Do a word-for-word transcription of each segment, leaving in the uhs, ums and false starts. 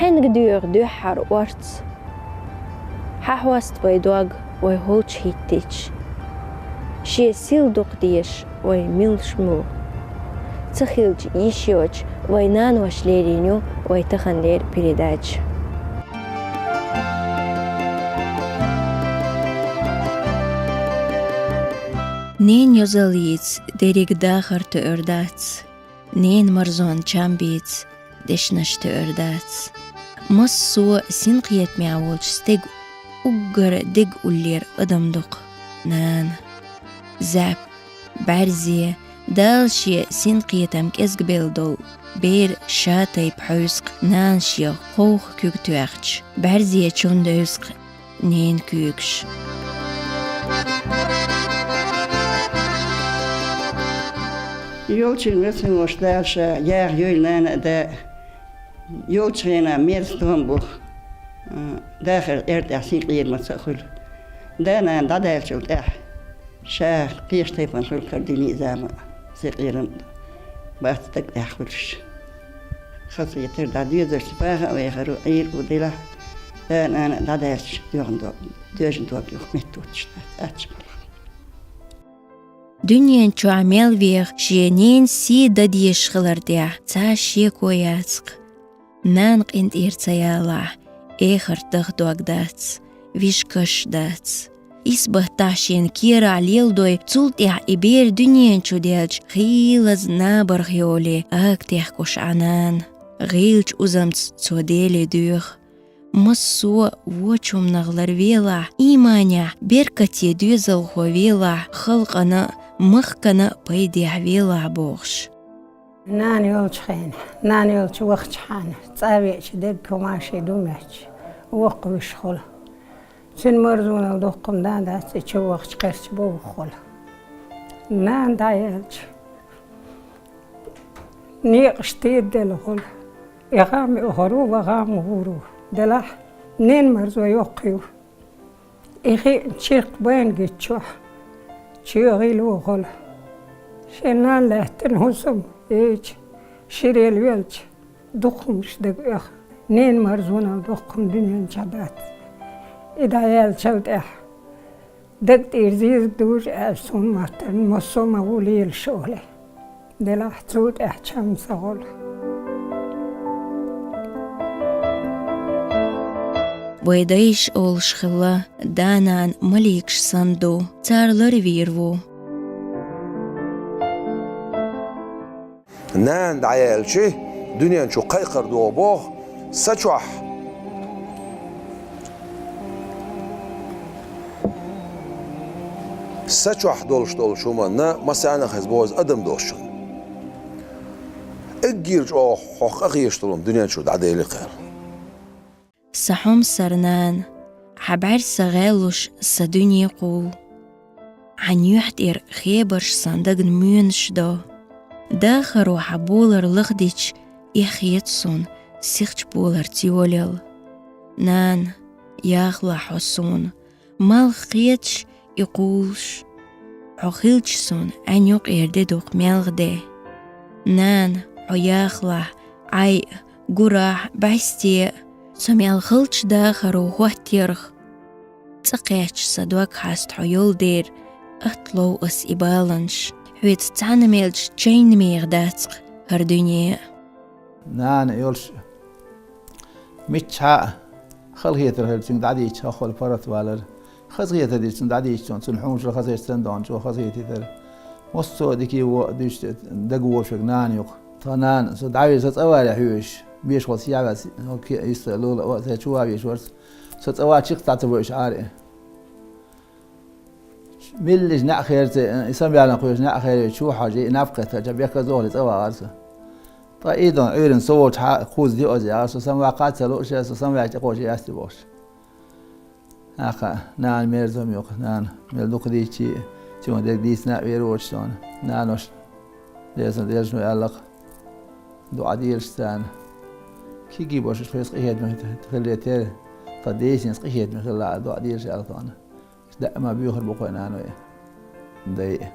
Хьаьнга доьгӀу дуьххьара орц, хьахьост вай дог вай гӀулч хӀиттича, шен сил дукха дезаш вай милаш мо. Ца хилча йиш йоцуш вай наношка лерина ю вай таханлера передача. Ненан йозаллица дерриг дахар тоьар дац, ненан марзонан чам бийца дешнаш тоьар дац. Массо а синкхетамехь волчу стеган уггар деган уллера адам ду-кх нана. ЗӀаьп, бӀаьрзе, Дала шен синкхетам кӀезгабелла долу бер ша тайпа хьовсу-кх нана шен кховха куьг тоьхча, бӀаьрзе чунна девза-кх ненан куьйгаш. Йолчун весамаш Дала ша яха йойла нана а да, йолчу хенахь мерза тӀом бу, дахар эрна тӀехь синкъерамца а хуьлу. Да-нана дӀадаьллачул тӀаьхьа ша кхечу тайпана хуьлу кара дуьне а, зама а, синкъерам а бац дага тӀехь хуьлуш. Хазахетар дӀа доьзалшца баха а вехар ву, Ӏийр а ву делахь, да-нана а дӀадаьлча доьжна дог, доьжна дог юха меттаоттуш дац, ачча балха. Дуьнен чохь мел веха шен ненан сий дан дезаш хилар тӀехь цхьа шеко яц-кх. Нана къинтӀера ца ялахь, эхарт даха дог дац, вижа каш дац. Исбаттахь шена керахь леладой, цул тӀаьхьа и бер дуьнен чу даьлча, хийлаза набарх йолий ага техкош Ӏа нана. ГӀийлачу узамца цо Деле доьху. Массо а вочу хӀуманах ларвелахь, ийманехь, беркате доьзалхо велахь, халкъана а, махкана а пайдехь велахь бохуш. Нана йолчу хенахь, нана йолчу вахчахьана, цӀа веача дерг хӀумаший ду моьттуш, воккхавеш хуьлу. Цуьнан марзонал доккхум дан дац и чу вахча кхерч бовха хуьлу. Нана дӀаяьлча, некъаш тӀедаьлла хуьлу. И гӀам юьхур ву, ван гӀам гӀур ву. Делахь, ненан марзо йоккха ю. И хиъна чиркх байна гиччохь, чоь гӀийла ву хуьлу. Шен нана лаьттина хӀусам йича, ширел велча, дукха хӀумаш дага оьху. Ненан марзонал доккхум дуьнен чохь дац. И дӀаяьллачул тӀаьхьа дага тӀера зезаг дужу аьлла суна моттарна массо а ма ву лелаш олий. Делахь цул тӀаьхьа чам ца гӀолу. Вай дайша олуш хилла, да-нана маликаш санна ду, цара ларвийр ву. Нана дӀаяьлча, дуьнен чу кхайкхар догӀу боху, са чохь. Са чохь долуш долчу хӀуманна массарна а хеза боху адам долчунна. Эггара чӀогӀа хьох къахеташ долу дуьнен чу дӀадели кхел. Сан хьомсара нана, хьан бӀаьрса гӀеллуш сан дуьне кхуллу. Хьан юьхь тӀера хебарш сан дагна моьнаш до. Дахаро хьан болар лахдича, эхь хета суна сихачу боларца йолалла. Нана, яхалахь хьо суна, малх кхеташ и кхуллуш. Хьо хилча суна Ӏаьнан юкъера де дукха мелха де. Нана, хьо яхалахь, Ӏай а, гурахь а, бӀаьсте а, со мел халчу дахаро хӀоттарх. Цкъа кхаьчча сан дог хьаста хьо йолу дера, атта лов ас и баланаш, хьоьца цхьаьна мелча чайна меха дац-кх хӀара дуьне а. Нана йолуш миччахьа а халахетар хилча, цуьнга дӀадийча хӀокхуьлу паргӀат валар. Хазахетар дийча цунна дӀадийча, цунна хьуна хазахеташ санна догӀучо хазахетийтар. Массо а дика а, во а дуьйцуш дагавогӀуш верг нана ю-кх. Тхан нана, со дӀавижа, со цӀа вале хьоьжуш, бешахула сехьа ваьлла, хӀокхе а йист лула а, аса чу ван веш вара со. Со цӀа ван чихкъа дӀа ца бойуш Ӏара и. Меллаша неӀ херца, и самаваьлла кхуьйсу неӀ херве чу хьожий, и наб кхетта, ча бехказа дохале цӀа вагӀара со. Ткъа и дон Ӏуьйранна со волчу хьа кхуза диъаза яхара, со самаваккха ца лууш, со самаваьлча тӀекхочу ясти бохуш. ТӀаккха нана мерза ма ю-кх, нана мел дукха дийцчий, цуьнан дерг дийцина а вер воцуш суна. Нанош деза, деза шу аьлла-кх, дуӀа делаш царна. Кегий бошуш хеза къинхетаме хилле тера, тхан деза къинхетаме хилла а дуӀа делаш аьлла тхуна. Даима боьхур бу кху наной, дай а.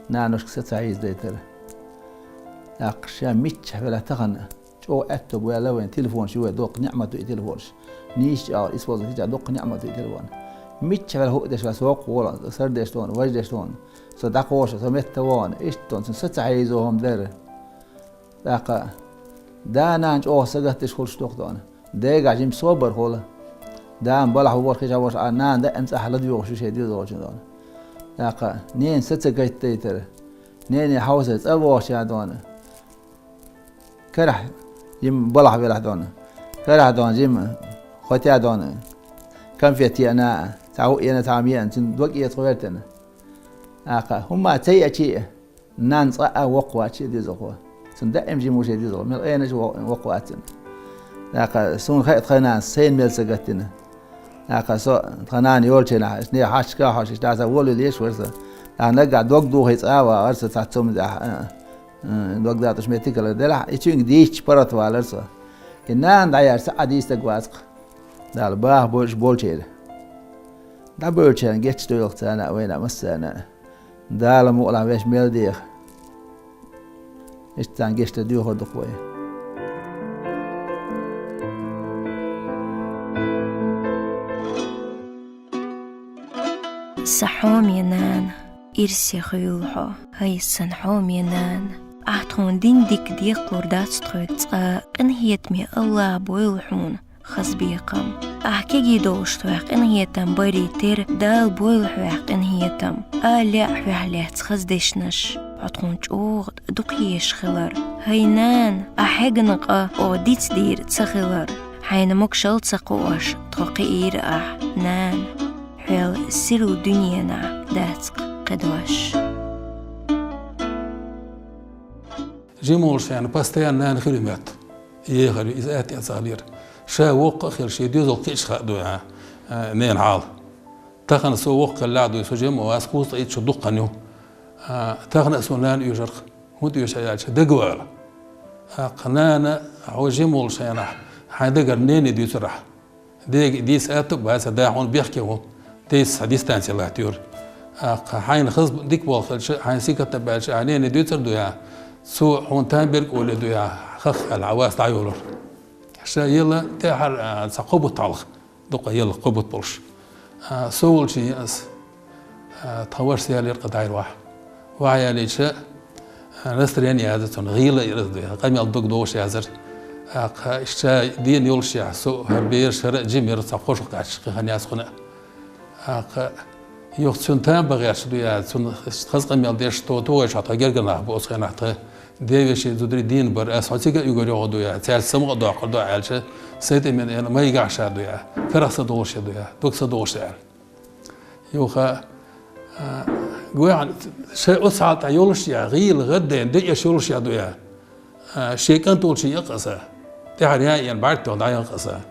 Наношка са ца хьийзадайтара. ТӀаккха ша миччахь велахь тахана, ЧӀогӀа аьттув бу аьлла вайн телефонаш ю вай, доккха ниӀмат ю и телефонаш. Нийсача агӀор использовать доккха ниӀмат ю и телефон. Мичча хила хӀуъа деш вац, со воккха вола, сардеш дона, важдеш дона. Со дӀакхоша, со метта вона, иштта дона, цун са ца хьийзо хӀума дара. ТӀаккха да-нана чӀогӀа сагатдеш хулаш дукха дона. Дегахь жима собар хул. Дама балахь ву ворхӀ хи чохь волуш, а нана даим цӀахь ладоьгӀуш ю шен доьзалчун дона. ТӀаккха ненан са ца гайтайтара. Нене хьовсар цӀа вогӀуча дона. Карахь жима балахь велахь дона. Карахь дона жима, хотя дона. Конфет еана, цхьа хӀуъа еана, цхьа ма еана, цуьнан дог эца гӀоьртина. ТӀаккха хӀумма ца еача а, нана цкъа а воккха вац шен дезалхо. Цунна даим жима ву шен дезалхо. Мел айна а воккха вац цунна. ТӀаккха суна хаьа тхайн нана сайна мел сагатдина. ТӀаккха со тхан нана йолчу хенахь, аш нехан хьашташка а хьоьжуш, дӀа сан волавелла еш вара со. ТӀаккха наггахь дог духий цӀа а вахара со цхьа цомзехь, а, а, дог датӀаш меттиг хилар делахь, и цуьнга дийцча паргӀат валара со. И нана дӀаяьлча цхьа а дийца стаг вац-кх. Дала баха бойуш болчеран. ДӀабевллачарна гечдойла-кх царна а, вайна а, массарна а. Дала мукъалахь вешан мел деха. Иштта царна гечдар доьхур ду-кх вай. Сан хьоме нана, ирсе хуьйла хьо, хӀай сан хьоме нана. Ахь тхуна дина дика декхалур дац тхоьга цкъа, къинхетаме АллахӀа бойла хьуна хаза бекхам. Ахь кегий долуш тхоьх къинхетам барий тера, Дала бойла хьоьх къинхетам. А лаьа хьоьх лаьцна хаза дешнаш, хьо тхуна чӀогӀа дукха езаш хилар. ХӀай нана, ахь хьегна къа оха дицдийр ца хилар. Хьайна могушалла ца кхоош, тхо кхиийра ахь, нана. Хьоьл сирла дуьненахь дац-кх кхидош. Жима волуш хенахь постоянно нана хила моьтту. Ехар ю, иза атта эцалера. Ша воккха а хилла, шен доьзал кхиъча хаьа дуй хьан, а, ненан хьал. Тахана со воккха хиллехь дуй, со жима вац, кхузткъе итт шо дукха хан ю. А, тахана а суна нана оьшура-кх. ХӀунда оьшу аьлча, дагавала. ТӀаккха нана, хьо жима волуш хенахь, хьайн дагара нене дуьйцур ахь. Дега дийца атта а бац, да хьуна бехке ву, дайца цхьа дистанци латтайора. ТӀаккха хьайна хаза дика болх хилча, хьайна сингаттам баьлча, ахь нене дуьйцур дуй хьан, цо хьуна там берг олий дуй хьан, хах аьлла, хьан вас дӀайолура. Ша елла тӀаьхьара, а, цхьа кхо бутт хьалха, дукха елла кхо бутт болуш. А, со волчу ян ас, а, тхан вашас ялера къа дӀайра вахь. Вахь ялийча, а, настроение яцара цунна, гӀийла а яра иза дуй хьан, къамел дог догӀуш яцара. ТӀаккха иштта дийна йолуш яхь, со хӀара бераш хӀара а жима яра, цхьа кхо шо кхаьчча, кхин хан яц кхунна а. ТӀаккха юха цуьнан там бан гӀерташ дуй хьан, цунна хаза къамел деш, то-, тохачохь тхан гергара нах бу оцу хенахь тхан. Девешин зударий дийна бара, ас хьо цига а югар йогӀу дуй хьан, цаьрца самукъа доккхур ду аьлча, сайтӀа мен ена, майгахь ша дуй хьан, карах са долуш я дуй хьан, дог са долуш я аьлла. Юха, а, гой хьан, ша оцу хьал тӀехь йолуш я, гӀийла гӀаддайна, де эш йолуш я дуй хьан. А, шен кӀант волчу ян къаса, тӀаьхьара ян а ена, бӀаьрг тоьхна дӀаян къаса.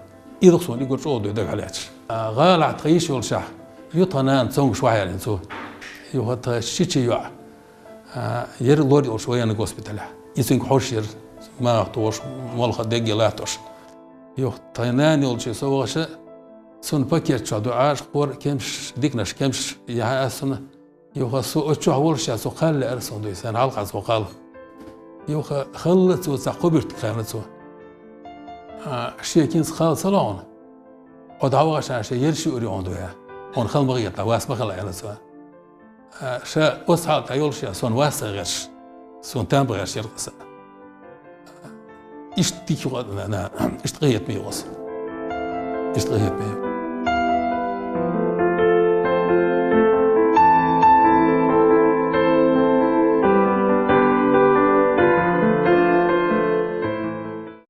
И ду-кх суна и гур чӀогӀа дуй дага хьалаьцча. А, гӀалахь тхан йиш йолушехь, ю тхан нана цомгуш вахь ялийна цо. Юха тхан шича йоӀ. А, яра лор йолуш военный госпиталехь. И цуьнга хьожуш яра, маха тохуш, молха дегге латтош. Юха тхан нана йолчу со вахаша, цунна пакет чохь ду Ӏаш, хӀора кемсаш, диканаш кемсаш яхьа ас цунна. Юха со оцу чохь волуш я, цо кхалла лаьара суна дуй, сайн хьалха цо кхалла. Юха халла цо цхьа кхо буьртиг кхаьлла цо. А, шен кӀинца кхалла ца ло хьуна. Хьо дӀавахаша шен ерш юур ю хьуна дуй хьан. Хьуна хала ма гӀерта, вас ма хала аьлла цо. А, ша оцу хьал тӀехь йолуш я, суна вас ца гӀерташ, суна там бан гӀерташ яра-кх аса. Иштта дика ю-кх, на, на, иштта къинхетаме ю-кх аса. Иштта къинхетаме ю.